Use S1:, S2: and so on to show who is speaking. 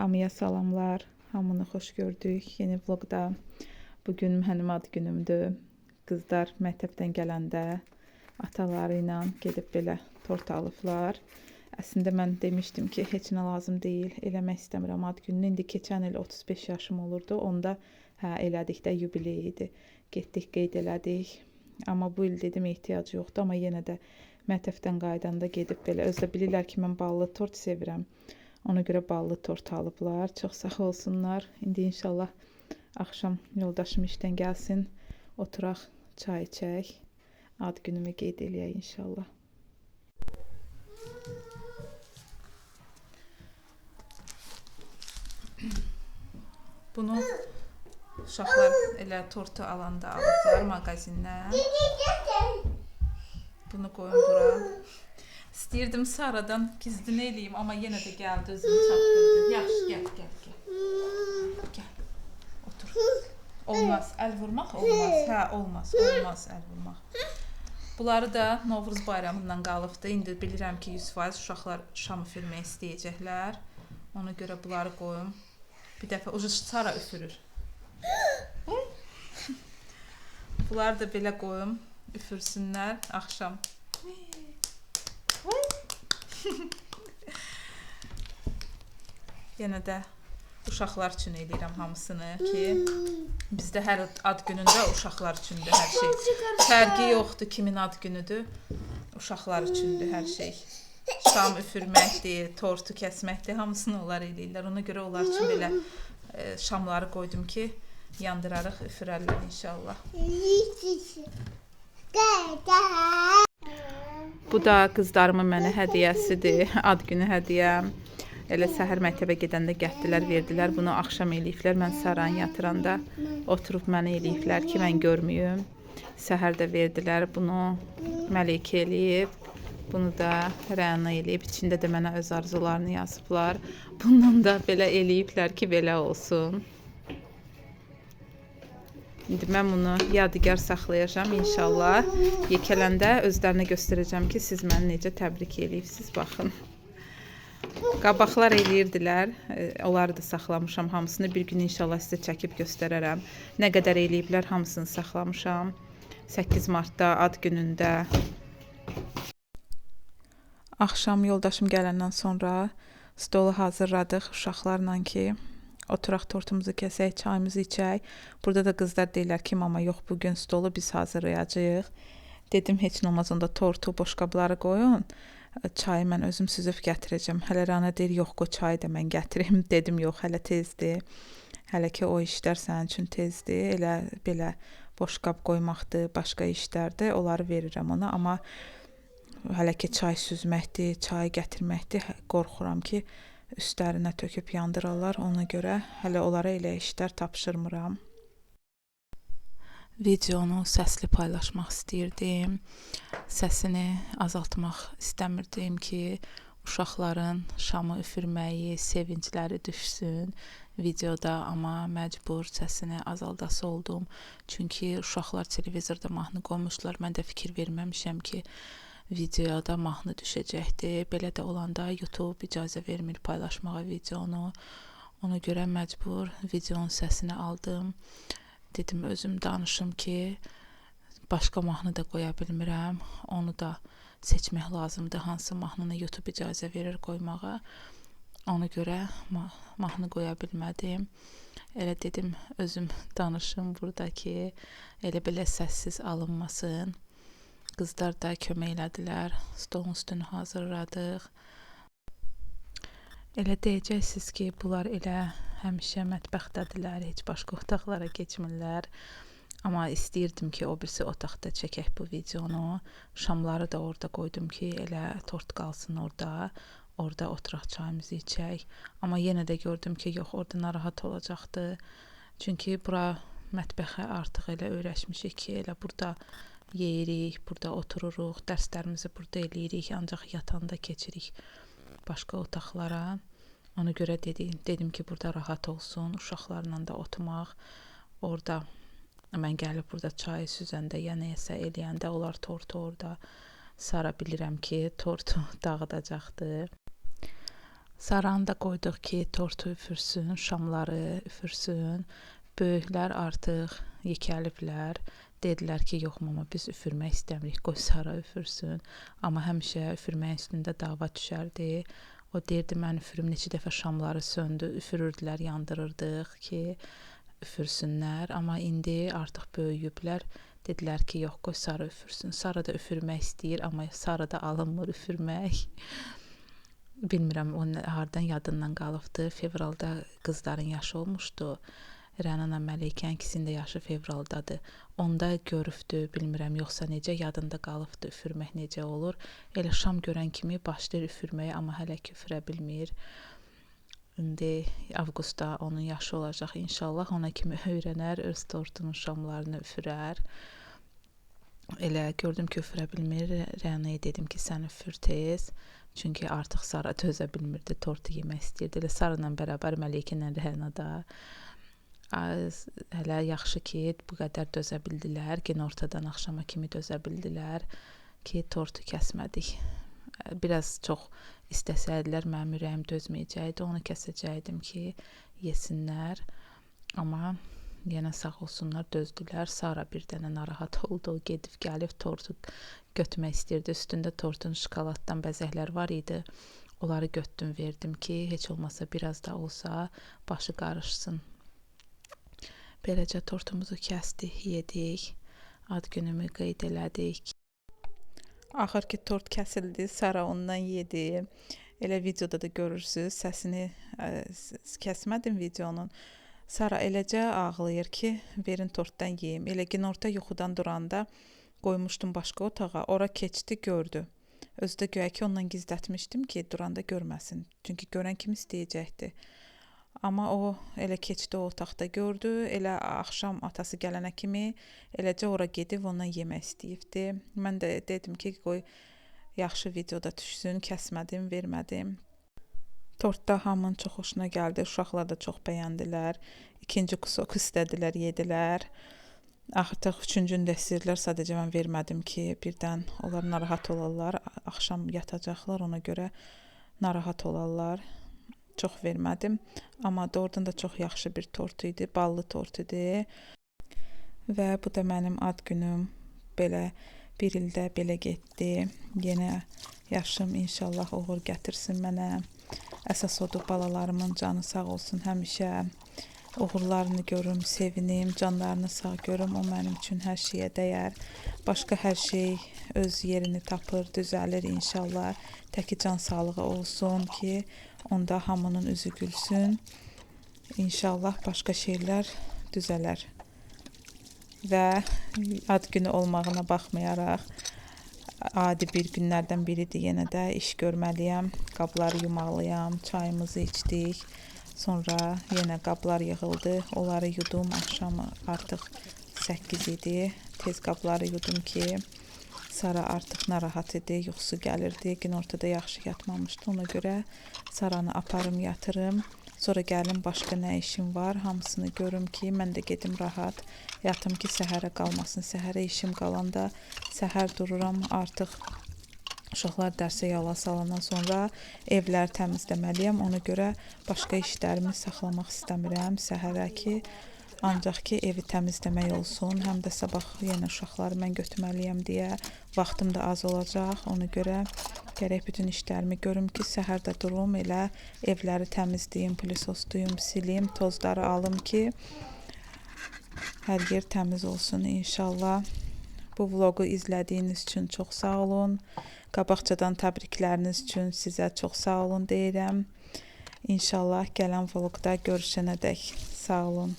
S1: Hamıya salamlar. Hamını xoş gördük yeni vlogda. Bugün mənim ad günümdür. Qızlar məktəbdən gələndə ataları ilə gedib belə tort alıblar. Əslində mən demişdim ki, heç nə lazım deyil, eləmək istəmirəm ad gününü. İndi keçən il 35 yaşım olurdu. Onda hə elədik də, yubiley idi. Getdik, qeyd elədik. Amma bu il dedim ehtiyacı yoxdur, amma yenə də məktəbdən qayıdanda gedib belə. Özü də bilirlər ki, mən ballı tort sevirəm. Ona görə ballı tort alıblar. Çox sağ olsunlar. İndi inşallah axşam yoldaşım işdən gəlsin, oturaq, çay içək. Ad günümü qeyd eləyək inşallah. Bunu uşaqlar elə tortu alanda alıblar mağazindən. Bunu qoyun bura. İstəyirdim Saradan gizlini eləyim, amma yenə də gəldi, özünü çatdırdı. Yaxşı, gəl, gəl, gəl. Gəl, otur. Olmaz, əl vurmaq olmaz. Hə, olmaz, olmaz əl vurmaq. Bunları da Novruz bayramından qalıbdı. İndi bilirəm ki, 100% uşaqlar şam üfürmək istəyəcəklər. Ona görə bunları qoyum. Bir dəfə ucu Sara üfürür. Bunları da belə qoyum, üfürsünlər axşam. Yenə də uşaqlar üçün eləyirəm hamısını ki, bizdə hər ad günündə uşaqlar üçündür hər şey. Fərqi yoxdur kimin ad günüdür, uşaqlar üçündür hər şey. Şam üfürməkdir, tortu kəsməkdir, hamısını onlar eləyirlər. Ona görə onlar üçün belə şamları qoydum ki, yandırarıq, üfürərlər inşallah. Bu da qızlarımın mənə hədiyyəsidir, ad günü hədiyyəm. Elə səhər məktəbə gedəndə gətdilər, verdilər. Bunu axşam eləyiblər. Mən Saranı yatıranda oturub mənə eləyiblər ki, mən görmüyüm. Səhər də verdilər. Bunu Məlikə eləyib. Bunu da Rəna eləyib. İçində də mənə öz arzularını yazıblar. Bundan da belə eləyiblər ki, belə olsun. İndi mən bunu yadigar saxlayacağam inşallah. Yekələndə özlərinə göstərəcəm ki, siz məni necə təbrik eləyibsiz, baxın. Qabaqlar eləyirdilər, onları da saxlamışam hamısını. Bir gün inşallah sizə çəkib göstərərəm. Nə qədər eləyiblər, hamısını saxlamışam. 8 Martda, ad günündə. Axşam yoldaşım gələndən sonra stolu hazırladıq uşaqlarla ki, oturaq tortumuzu kəsək, çayımızı içək. Burada da qızlar deyirlər ki, mama yox, bugün stolu biz hazırlayacağıq. Dedim, heç nə olmaz, onda tortu, boşqabları qoyun. Çayı mən özüm süzüb gətirəcəm. Hələ Rana deyir, yox, qoy çayı da mən gətirim. Dedim, yox, hələ tezdir. Hələ ki, o işlər sənin üçün tezdir. Elə belə boşqab qoymaqdır, başqa işlərdir. Onları verirəm ona. Amma hələ ki, çay süzməkdir, çayı gətirməkdir. Qorxuram ki, üstlərinə töküb yandırarlar. Ona görə hələ onlara elə işlər tapşırmıram. Videonu səsli paylaşmaq istəyirdim. Səsini azaltmaq istəmirdim ki, uşaqların şamı üfürməyi, sevincləri düşsün videoda, amma məcbur səsini azaldası oldum. Çünki uşaqlar televizorda mahnı qoymuşlar. Mən də fikir verməmişəm ki, videoda mahnı düşəcəkdi. Belə də olanda YouTube icazə vermir paylaşmağa videonu. Ona görə məcbur videonun səsini aldım. Dedim, özüm danışım ki, başqa mahnı da qoya bilmirəm. Onu da seçmək lazımdır, hansı mahnını YouTube icazə verir qoymağa. Ona görə mahnı qoya bilmədim. Elə dedim, özüm danışım burada ki, elə belə səssiz alınmasın. Qızlar da kömək elədilər. Stolun üstünü hazırladıq. Elə deyəcəksiniz ki, bunlar elə həmişə mətbəxdədirlər, heç başqa otaqlara keçmirlər. Amma istəyirdim ki, o birisi otaqda çəkək bu videonu. Şamları da orada qoydum ki, elə tort qalsın orada. Orada oturaq, çayımızı içək. Amma yenə də gördüm ki, yox, orada narahat olacaqdı. Çünki bura mətbəxə artıq elə öyrəşmişik ki, elə burada yeyirik, burada otururuq, dərslərimizi burada eləyirik, ancaq yatanda keçirik başqa otaqlara. Ona görə dedim ki, burada rahat olsun, uşaqlarla da oturmaq. Orada mən gəlib burada çayı süzəndə, ya nəyəsə eləyəndə onlar tortu orada Sara bilirəm ki, tortu dağıdacaqdı. Saranı da qoyduq ki, tortu üfürsün, şamları üfürsün. Böyüklər artıq yekəliblər. Dedilər ki, yox mama, biz üfürmək istəmirik, qoy Sara üfürsün. Amma həmişə üfürməyin üstündə dava düşərdi. O deyirdi, mən üfürüm, neçə dəfə şamları söndü, üfürürdülər, yandırırdıq ki, üfürsünlər. Amma indi artıq böyüyüblər. Dedilər ki, yox, qoy Sara üfürsün. Sara da üfürmək istəyir, amma Sara da alınmır üfürmək. Bilmirəm, o hardan yadından qalıbdı. Fevralda qızların yaşı olmuşdu. Rənana, Məleykənin ikisinin də yaşı fevraldadır. Onda görübdü, bilmirəm, yoxsa necə yadında qalıbdı üfürmək necə olur. Elə şam görən kimi başlayır üfürməyə, amma hələ ki üfürə bilmir. İndi avqustda onun yaşı olacaq inşallah. Ona kimi öyrənər, öz tortunun şamlarını üfürər. Elə gördüm ki, üfürə bilmir. Rənaya dedim ki, sən üfür tez. Çünki artıq Sara dözə bilmirdi, tortu yemək istəyirdi. Elə Sara ilə bərabər Məleykə ilə Rəna da hələ yaxşı ki, bu qədər dözə bildilər. Günortadan axşama kimi dözə bildilər ki, tortu kəsmədik. Biraz çox istəsəydilər, mənim ürəyim dözməyəcəkdi. Onu kəsəcəkdim ki, yesinlər. Amma yenə sağ olsunlar, dözdülər. Sara bir dənə narahat oldu. O gedib gəlib tortu götürmək istəyirdi. Üstündə tortun şokoladdan bəzəklər var idi. Onları götürdüm, verdim ki, heç olmasa biraz da olsa başı qarışsın. Beləcə tortumuzu kəsdik, yedik. Ad günümü qeyd elədik. Axır ki tort kəsildi, Sara ondan yedi. Elə videoda da görürsüz, səsini kəsmədim videonun. Sara eləcə ağlayır ki, verin tortdan yeyim. Elə günorta yuxudan duranda qoymuşdum başqa otağa, ora keçdi, gördü. Özü də güya ki, ondan gizlətmişdim ki, duranda görməsin. Çünki görən kimi istəyəcəkdi. Amma o elə keçdi, o otaqda gördü. Elə axşam atası gələnə kimi eləcə ora gedib ondan yemək istəyibdi. Mən də dedim ki, qoy yaxşı videoda düşsün, kəsmədim, vermədim. Tort da hamının çox xoşuna gəldi. Uşaqlar da çox bəyəndilər. İkinci kusoku istədilər, yedilər. Artıq üçüncünü də istəyirdilər. Sadəcə mən vermədim ki, birdən onlar narahat olarlar. Axşam yatacaqlar, ona görə narahat olarlar. Çox vermədim. Amma doğrudan da çox yaxşı bir tort idi. Ballı tort idi. Və bu da mənim ad günüm. Belə bir ildə belə getdi. Yenə yaşım inşallah uğur gətirsin mənə. Əsas odur, balalarımın canı sağ olsun həmişə. Uğurlarını görüm, sevinim, canlarını sağ görüm. O mənim üçün hər şeyə dəyər. Başqa hər şey öz yerini tapır, düzəlir inşallah. Təki can sağlığı olsun ki, onda hamının üzü gülsün. İnşallah başqa şeylər düzələr. Və ad günü olmağına baxmayaraq adi bir günlərdən biridir. Yenə də iş görməliyəm, qabları yumalıyam, çayımızı içdik. Sonra yenə qablar yığıldı, onları yudum. Axşam artıq 8 idi. Tez qabları yudum ki, Sara artıq narahat idi, yuxusu gəlirdi. Günortada yaxşı yatmamışdı. Ona görə Saranı aparım, yatırım. Sonra gəlim, başqa nə işim var, hamısını görüm ki, mən də gedim rahat yatım ki, səhərə qalmasın. Səhərə işim qalanda səhər dururam artıq. Uşaqlar dərsə yola salandan sonra evləri təmizləməliyəm. Ona görə başqa işlərimi saxlamaq istəmirəm səhərə ki, ancaq ki, evi təmizləmək olsun. Həm də sabah yenə uşaqları mən götürməliyəm deyə vaxtım da az olacaq. Ona görə gərək bütün işlərimi görüm ki, səhər də durum, elə evləri təmizləyim, pülüsoslayım, silim, tozları alım ki, hər yer təmiz olsun inşallah. Bu vlogu izlədiyiniz üçün çox sağ olun. Qabaqcadan təbrikləriniz üçün sizə çox sağ olun deyirəm. İnşallah gələn vlogda görüşənədək sağ olun.